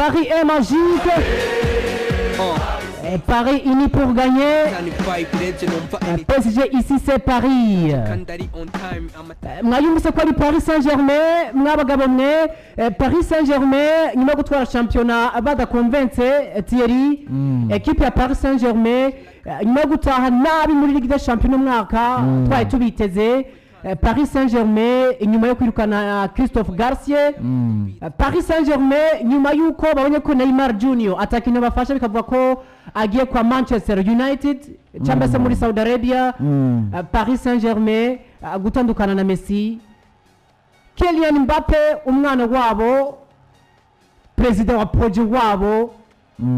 Paris est magique. Paris uni pour gagner. PSG ici c'est Paris. Mwayumvise ko ari Paris Saint-Germain, mwabagabo mwe. Paris Saint-Germain nyuma yo gutwara shampiyona badakonvense, Thierry, ekipe ya Paris Saint-Germain, nyuma yo gutaha nabi muri Ligue des Champions umwaka twari tubiteze, Paris Saint-Germain inyuma yo kwirukana Christophe Garcia, Paris Saint-Germain nyuma y'uko babonye ko Neymar Junior atakintu bafasha, bikavuga ko agiye kwa Manchester United cyangwa se muri Saudi Arabia, Paris Saint-Germain gutandukana na Messi, Kylian Mbappe umwana wabo, perezida wa projet wabo,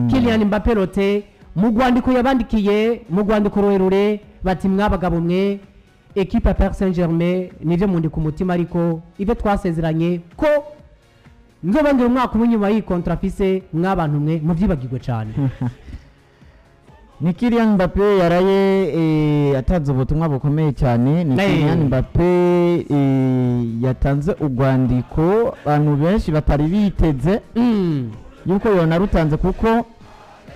Kylian Mbappe rote mu rwandiko yabandikiye, mu rwandiko rurerure, bati: "Mwabagabo mwe, ekipe ya Paris Saint-Germain nivyo mundi ku mutima, ariko ibyo twasezeranye ko nzobongera umwaka umwe nyuma y'iyi contrat afise, mwabantu mwe muvyibagirwe cyane." Ni Kylian Mbappe yaraye atanze ubutumwa bukomeye cyane. Ni Kylian Mbappe yatanze urwandiko abantu benshi batari biteze yuko yonarutanze, kuko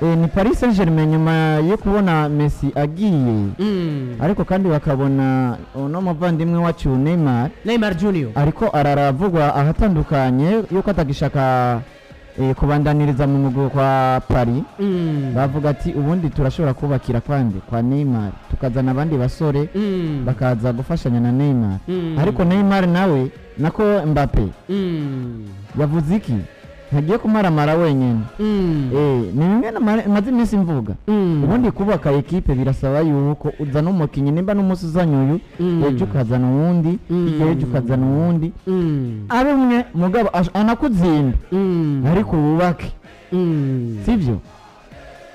ni Paris Saint-Germain nyuma yo kubona Messi agiye, ariko kandi bakabona uno muvandimwe wacu Neymar Neymar Junior ariko araravugwa ahatandukanye yuko atagishaka kubandaniriza mu mugwi kwa Paris. Bavuga ati: "Ubundi turashobora kubakira kwande kwa Neymar, tukazana abandi basore bakaza gufashanya na Neymar." Ariko Neymar nawe, nako Mbappe, yavuze iki? Ntagiye kumaramara wenyine. Ni bimwe maze iminsi mvuga. Ubundi kubaka ekipe birasaba yuko uzana umukinnyi, nimba n'umunsi uzanye uyu, ejo ukazana uwundi, hirya y'ejo ukazana uwundi, ari umwe mugabo anakuzimba, ariko wubake. Sibyo?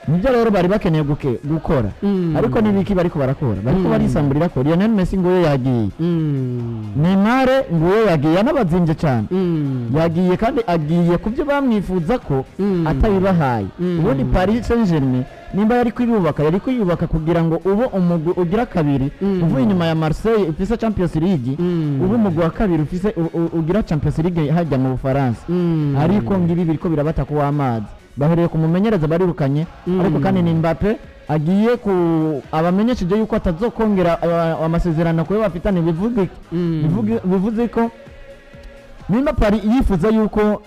Nibyo rero bari bakeneye gukora. Ariko n'ibiki bariko barakora? Bariko barisamburira ko Lionel Messi nguyo yagiye, Neymar nguyo yagiye, yanabazimbye cyane. Yagiye kandi agiye ku byo bamwifuza ko atabibahaye. Ubundi Paris Saint-Germain nimba yari kwiyubaka, yari kwiyubaka kugira ngo ube umugwi ugira kabiri uvuye inyuma ya Marseille ufise Champions League, ube umugwi wa kabiri ufise ugira Champions League hajya mu Bufaransa. Ariko ngibi biriko birabata ku w'amazi, bahereye ku mumenyereza barirukanye. Ariko kandi ni Mbappe agiye ku abamenyesheje yuko atazokongera amasezerano kuyo bafitanye. Bivuze iki? Bivuze ko nimba Paris yifuza yuko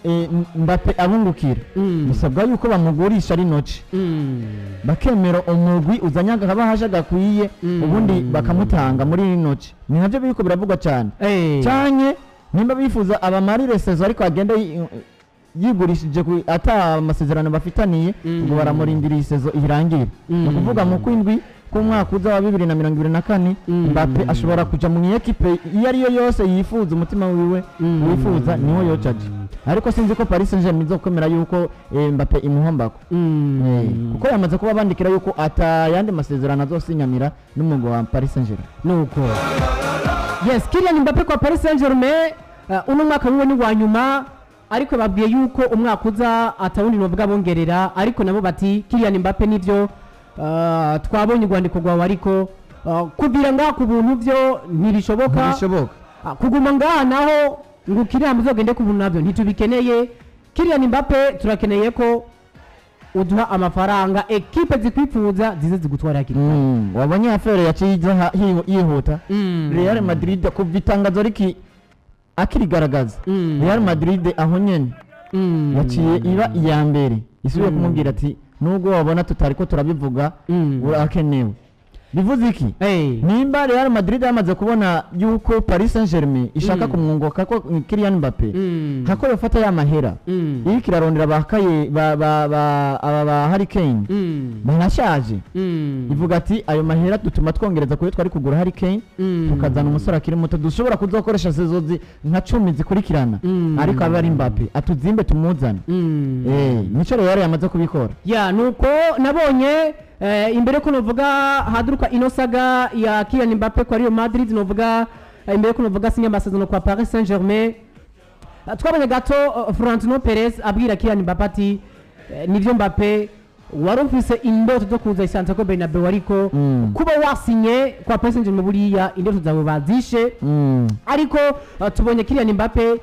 Mbappe abungukira, bisabwa yuko bamugurisha ari noci, bakemera umugwi uzanye akabahasha gakwiye, ubundi bakamutanga muri rinoci. Ni navyo biriko biravugwa cyane. Canke nimba bifuza abamarire saison, ariko agenda yigurishije ata amasezerano bafitaniye, ngo baramurindiriye saison irangire. Ni ukuvuga mu kwindwi k'umwaka uza wa 2024, Mbappe ashobora kuja mu ekipe iyo ariyo yose yifuza, umutima wiwe wifuza niho yoca aja. Ariko sinzi ko Paris Saint-Germain izokwemera yuko Mbappe imuhombako. Kuko yamaze kuba bandikira yuko atayandi masezerano azosinyamira n'umugwi wa Paris Saint-Germain. Nuko yes, Kylian Mbappe kwa Paris Saint-Germain, uno mwaka wiwe ni wa nyuma, ariko babwiye yuko umwaka uza atawundi novuga bongerera. Ariko nabo bati: "Kylian Mbappe, nivyo, twabonye urwandiko rwawe, ariko kugira ngaha ku buntu byo ntibishoboka." Ntibishoboka. Kuguma ngaha naho ngo Kylian muzogende ku buntu navyo ntitubikeneye. Kylian Mbappe, turakeneye ko uduha amafaranga, ekipe zikwifuza zize zigutwara hakiri kare. Wabonye affaire yaciye iza yihuta. Real Madrid kuva itangazo riki akirigaragaza, Real Madrid aho nyene yaciye iba iya mbere isubiye kumubwira ati: "Nubwo wabona tutari ko turabivuga, urakenewe." Bivuze iki? Nimba Real Madrid yamaze kubona yuko Paris Saint-Germain ishaka kumwunguka ko Kylian Mbappe, hako yofata ya mahera iriko irarondera bakaye ba ba ba aba ba Harry Kane barashaje, ivuga ati: "Ayo mahera dutuma twongereza kuyo twari kugura Harry Kane, tukazana umusore akiri muto dushobora kuzokoresha saison nka 10 zikurikirana, ariko abe ari Mbappe atuzimbe, tumuzane." Nico Real yamaze kubikora. Ya, nuko nabonye imbere ko novuga haduruka ino saga ya Kylian Mbappe kwa Real Madrid, novuga imbere ko novuga sinya amasezerano kwa Paris Saint-Germain, twabonye gato Florentino Perez abwira Kylian Mbappe ati: "Nivyo Mbappe, wari ufise indoto zo kuza i Santiago Bernabeu, ariko kuba wasinye kwa Paris Saint-Germain, buriya indoto zawe bazishe." Ariko tubonye Kylian Mbappe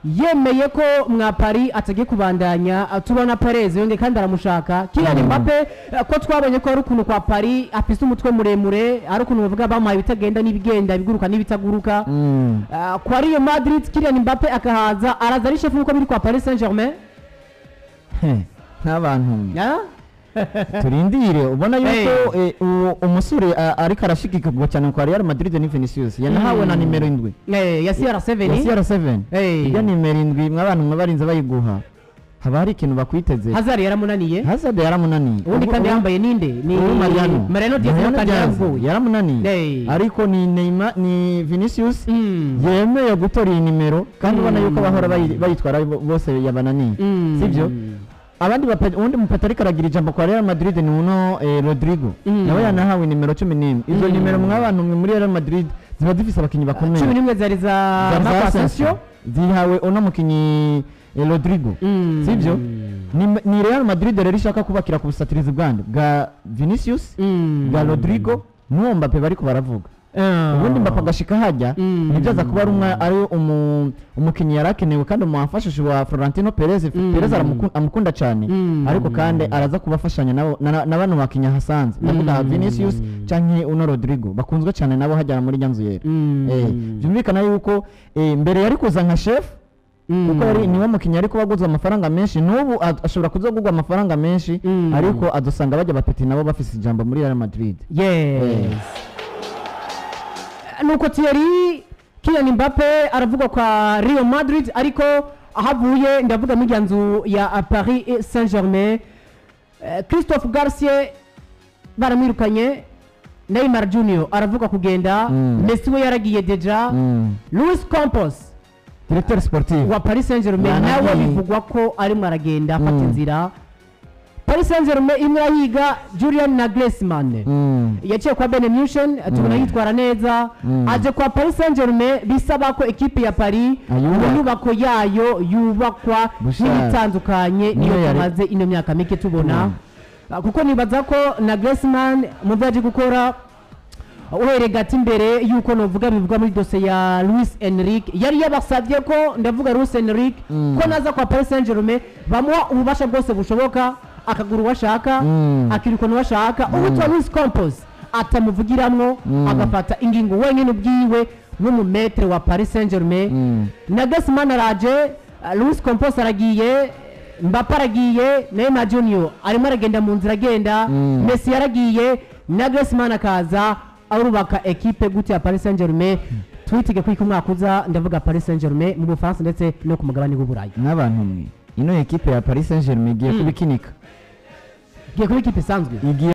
Yemeye ko mwa Paris atagiye kubandanya, tubona Perez yongeye kandi aramushaka Kylian Mbappe, ko twabonye ko ari ukuntu kwa Paris afise umutwe muremure, ari ukuntu bavuga bamuhaye ibitagenda n'ibigenda, ibiguruka n'ibitaguruka. Kwa Real Madrid Kylian Mbappe akahaza, araza ari chef nkuko biri kwa Paris Saint-Germain. Nk'abantu Ah? Turindire, ubona yuko uwo umusore ariko arashigikirwa cyane kwa Real Madrid ni Vinicius, yanahawe na nimero 7 Ya CR7. Ya CR7. Iyo nimero 7, mw'abantu mwabarinze bayiguha, haba hari ikintu bakwiteze. Hazard yaramunaniye. Hazard yaramunaniye. Ubundi kandi yambaye ninde? Ni Ubu Mariano. Mariano Diaz Mariano kandi Diaz yaravuye. Yaramunaniye. Ariko ni Neymar, ni Vinicius yemeye gutora iyi nimero, kandi ubona yuko bahora bayitwara bose yabananiye. Sibyo? Abandi uwundi mupeta ariko aragira ijambo kwa Real Madrid ni uno Rodrigo. Nawe yanahawe nimero 11. Izo nimero, mw'abantu mwe, muri Real Madrid ziba zifise abakinyi bakomeye. 11 zari za Za Marco Asensio Asensio. zihawe uno mukinyi Rodrigo. Sibyo? Ni Real Madrid rero ishaka kubakira ku busatirizi bwande bwa Vinicius, bwa Rodrigo n'uwo Mbappe bariko baravuga. Ubundi Mbappe agashika hajya, nibyo aza kuba ari ari umukinyi yari akenewe kandi umufashisha wa Florentino Perez. Perez amukunda cyane. Ariko kandi araza kubafashanya nabo na bano bakinyi hasanze, ndavuga Vinicius canke uno Rodrigo, bakunzwe cyane nabo hajyana muri nyanzu yera. Byumvikana yuko mbere yari kuza nka chef, kuko yari niwe mukinnyi ariko baguzwe amafaranga menshi. N'ubu ashobora kuza kugurwa amafaranga menshi, ariko adusanga bajya bapeti nabo bafise ijambo muri Real Madrid. Yes, nuko Thierry, Kylian Mbappe aravugwa kwa Real Madrid, ariko aho avuye, ndavuga muri ya nzu ya Paris Saint-Germain, Christophe Garcia baramwirukanye, Neymar Junior aravuga kugenda, Messi we yaragiye déjà, Luis Campos directeur sportif wa Paris Saint-Germain Yanagiye. nawe bivugwa ko arimo aragenda afata inzira. Paris Saint-Germain imwe irahiga Julian Nagelsmann. Yaciye kwa Bayern Munich tubona yitwara neza, aje kwa Paris Saint-Germain bisaba ko ekipe ya Paris Ayubaka. mu nyubako yayo yubakwa Bushaka. n'ibitandukanye Niyo niyo yari- tumaze ino myaka mike tubona. Kuko nibaza ko Nagelsmann mu byo aje gukora, uhereye gato imbere y'uko novuga bivugwa muri dosiye ya Luis Enrique, yari yabasabye ko, ndavuga Luis Enrique, ko naza kwa Paris Saint-Germain bamuha ububasha bwose bushoboka, akagura uwo ashaka, akirukana uwo ashaka, uwitwa Luis Campos atamuvugiramwo, agafata ingingo wenyine ubwiwe nk'umumetere wa Paris Saint-Germain. Nagelsmann araje, Luis Campos aragiye, Mbappe aragiye, Neymar Junior arimo aragenda mu nzira agenda, Messi yaragiye, Nagelsmann akaza arubaka ekipe gute ya Paris Saint-Germain? Twitege ko umwaka uza, ndavuga Paris Saint-Germain mu Bufaransa ndetse no ku mugabane w'Uburayi. N'abantu mwe, ino ekipe ya Paris Saint-Germain igiye kubikinika. Igiye kuba ikipe isanzwe. Igiye.